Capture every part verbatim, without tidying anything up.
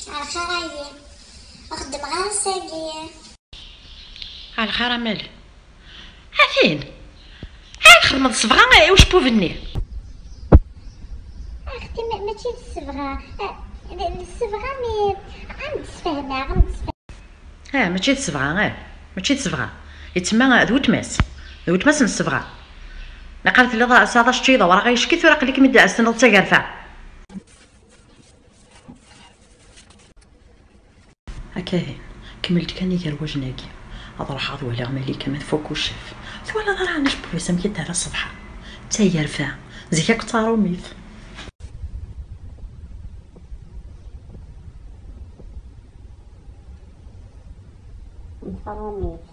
Ɛerxir ayi. Ur xeddmeɣ ara ass-agi. Ɛerxir a Mali. Atin. Ad txedmeḍ ṣṣebɣa i ucebbub-nni. Axti, ma-, mačči d ṣṣebɣa. Eh, d, d ṣṣebɣa, mi am d-sfehmeɣ, am d-sfehmeɣ. Ah, mačči d ṣṣebɣa, ah. Mačči d ṣṣebɣa. Yettma d weltma-s. D weltma-s n ṣṣebɣa. Naqal telliḍ tesɛiḍ acečči d awraɣ ayecki, tura aql-ikem-id as-tenniḍ d tagerfa. Akka ihi, kemmel-d kan igerwajen-agi. Ad ruḥeɣ ad waliɣ Malika ma tfuk uccaf. Twalaḍ ara ɛni acebbub-is amek i d-terra ṣṣbeḥ? D tagerfa. Zik akk d taṛumit. N tṛumit.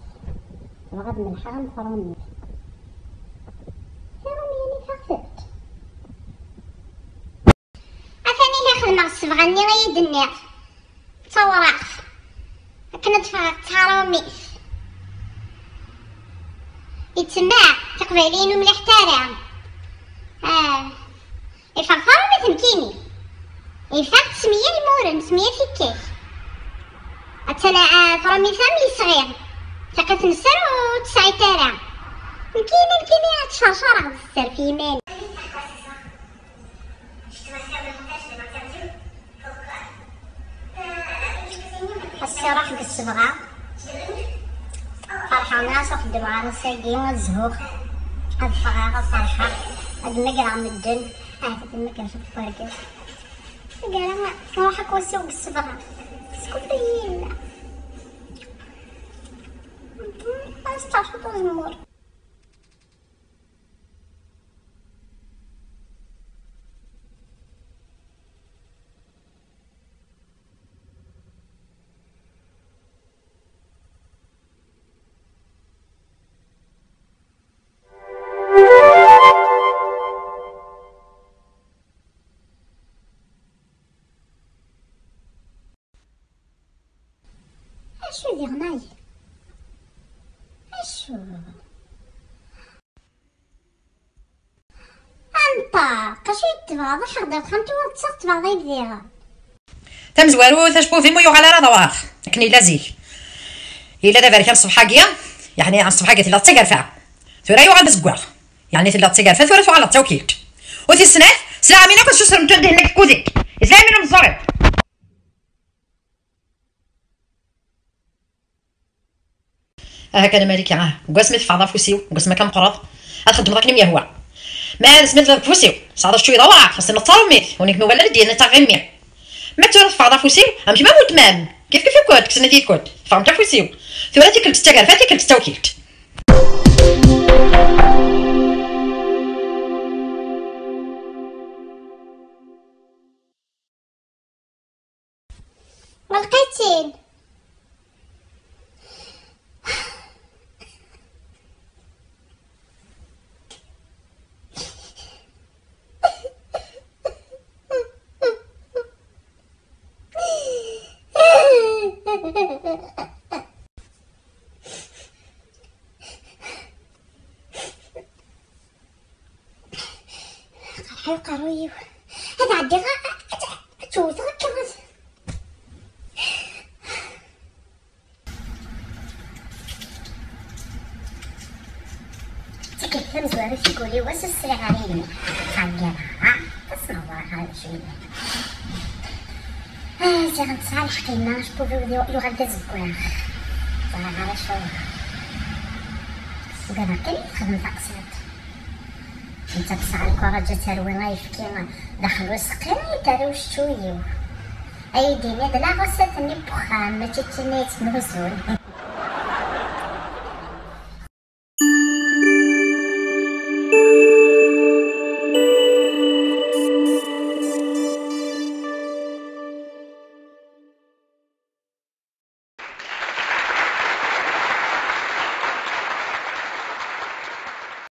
Bɣa ad melḥeɣ am tṛumit. Tiṛumiyin i taɣtilt. Atan ila xedmeɣ ssebɣa-nni i yi-d-tenniḍ. D tawraɣt. Akken ad ffɣeɣ d taṛumit. Yettmeɛ, tiqbayliyin ur mliḥet ara. Ah. Iffeɣ taṛumit nekkini. Iffeɣ s meyya lmuren, s meyya tikkal. Attan, ah, taṛumit am yesɣi. Taqit n sser ur tesɛit ara. Nekkini, nekkini ad tcerceṛeɣ d sser f yiman. Ass-a ruḥ deg ssebɣa. Ferḥeɣ mi ara xeddmeɣ ar ass-agi, ad zhuɣ, ad ffɣeɣ, ad ferḥeɣ, ad mmagreɣ medden. Ahat ad mmagreɣ cwiṭ n wergaz. Tagara, ruḥ akk wass-iw deg ssebɣa. Teskuffay-iyi yemma. Ad steɛfuḍ azemmur. Acu diɣen ay? Acu? Anṭaq, acu i d-tebɣeḍ? Aḥeɣ-d ar texxamt-iw ad ṭṭseɣ, tebɣeḍ ad bdiɣ. Tamezwarut, acebbub-im ur yuɣal ara d awraɣ akken yella zik. Yella d aberkan ṣṣbeḥ-agi, yeɛni ṣṣbeḥ-agi tella d tagerfa. Tura yuɣal d azeggaɣ. Yeɛni tella d tagerfa, tura tuɣal d tawkilt. U tis snat, s leɛmin akk ad susrem tura dihin akk kudek. S leɛmin ur neẓẓari. Aha kan a Malika, ah, deg wasmi teffɣeḍ afus-iw, deg wasmi akka meqqreḍ, ad xeddmeḍ akken i m-yehwa. Ma d asmi tebdiḍ deg ufus-iw, tesɛiḍ accu d awraɣ, xas tenna d taṛumit, ur nekk nuɣal ara d-yenna taɣimmi. Ma tura teffɣeḍ afus-iw, am kemm am weltma-m, kif kif ikut, kksen-it ikut, teffɣemt afus-iw. Tura tikkelt d tagerfa, tikkelt d tawkilt. Ɣelqit-in. Qerḥi uqerruy-iw. Ad ɛeddiɣ, ad, ad, ad tt-wteɣ akka. Tikkelt tamezwarut i yuli wass ur sriɣ ara yemma. Ttɛeggiḍeɣ, ha, tasnawreɣ ara d acu yellan. Ah, ziɣ tesɛa lḥeqq yemma, acebbub-iw yuɣal d azeggaɣ. Ẓriɣ ara acu. Ugadeɣ kan i texdem taqsiṭ. Netta tesɛa lkuraǧ ad terwi ayefki daxel useqqi i terra ucečču-iw. Ay d-tini d laɣusat-nni n wexxam, mačči d tin ay yettnuzun.